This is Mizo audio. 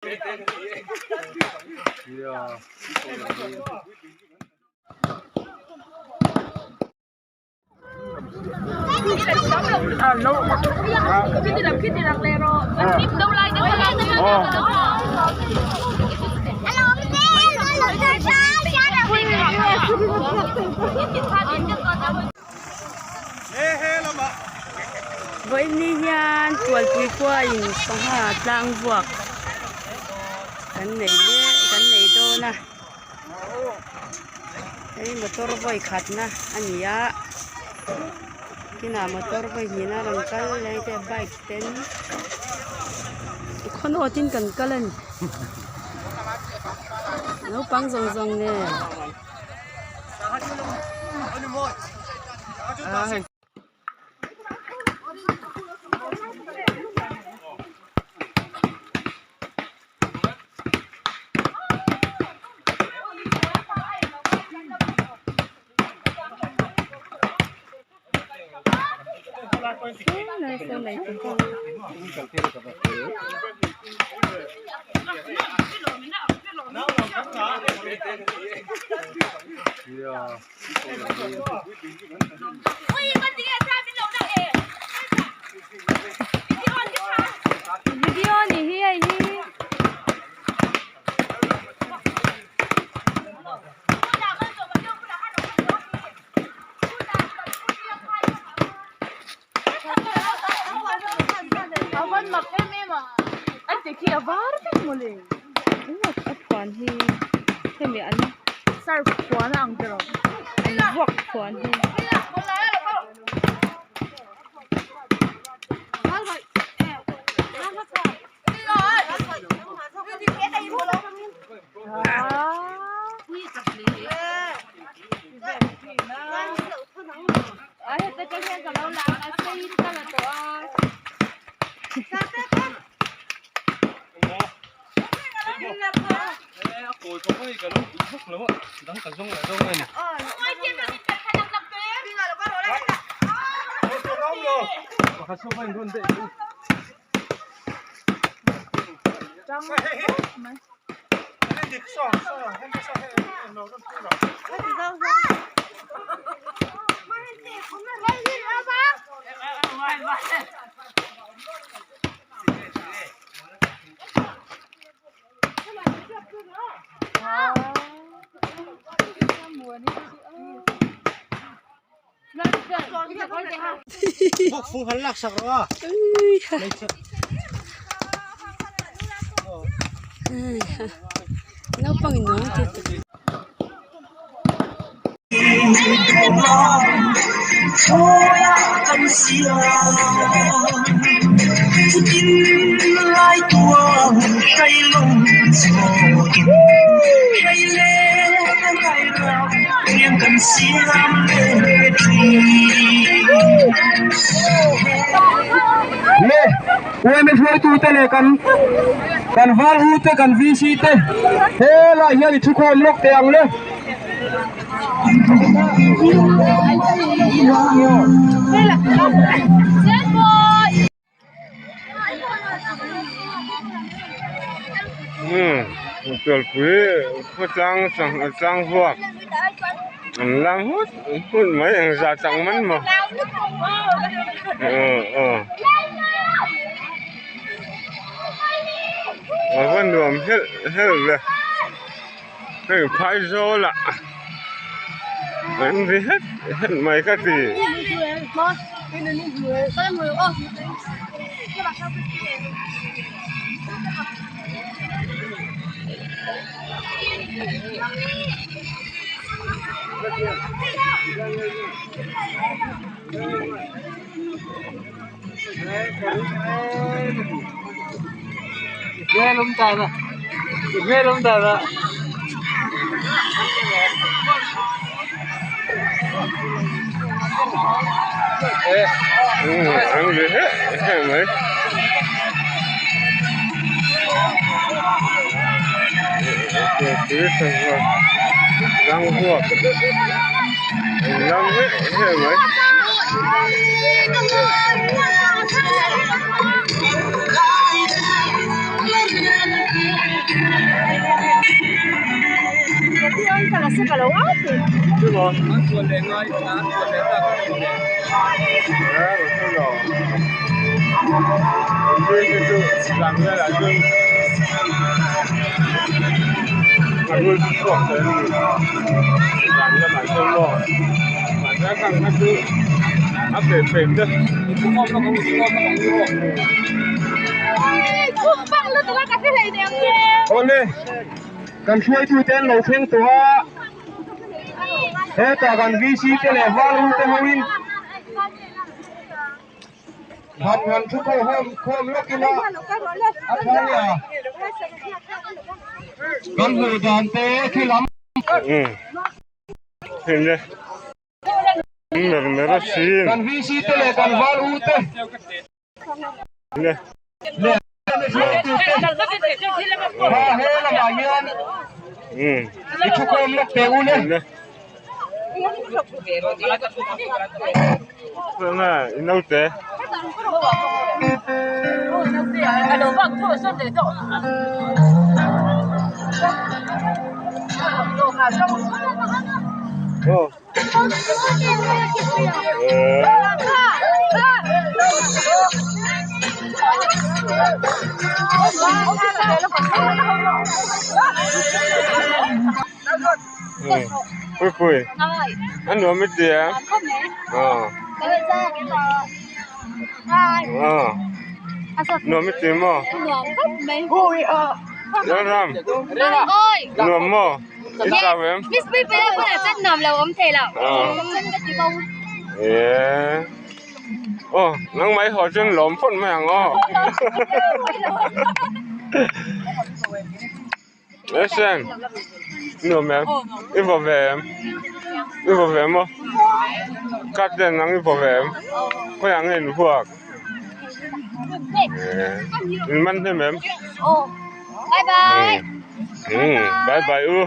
Vawiin hian Tualpui khuain sangha tlang vuak kan nei mek kan nei dawn a hei motor vawi khatna a ni a kinah motor vawi hnihna a rawn kal leh te bike ten khawnawt in kan kal a ni naupang zawng zawng nen. Video ni hi hei hi. A van mak em em a an ti khi a var vek mawle a phuan hi hemi an surf phuan a ang tiraw an vuak phuan hi. Naupang in nuam ti tak. Le UMA hruaitute leh kan kan val u te kan VC te helaiah hian i thukhawm lawk teh ang le. Tualpui khawtlang sangha tlang vuak an lang hut hut mai engzah tak man maw aw aw a va nuam helh helh ve hei phaizawl ah an ri het het mai ka ti. An ri heh heh mai. An lam heh heh mai. Awle kan hruaitute an lo thleng tawh a hetah kan VC te leh val u te hoin han han thu khawm khawm lawk ila a tha nia kan hmuh dan te khi lam. Kan VC te leh kan val u te leh hruaitu te kha he lamah hian i thukhawm lawk teh u le. Pui pui a nuam i ti em nuam i ti maw Lalram nuam maw. I chau em? Miss Pui Pui a hunah chuan nuam lo awm thei lo. Ee. Aw, nangmah i haw chuan lawm phawt mai ang aw. Listen, nuam em? I vaw ve em? I vaw ve maw? Cut ten nang i vaw ve em? Khawiah nge in vuak? Ee, in man hnem em? Bye bye. Bye bye u.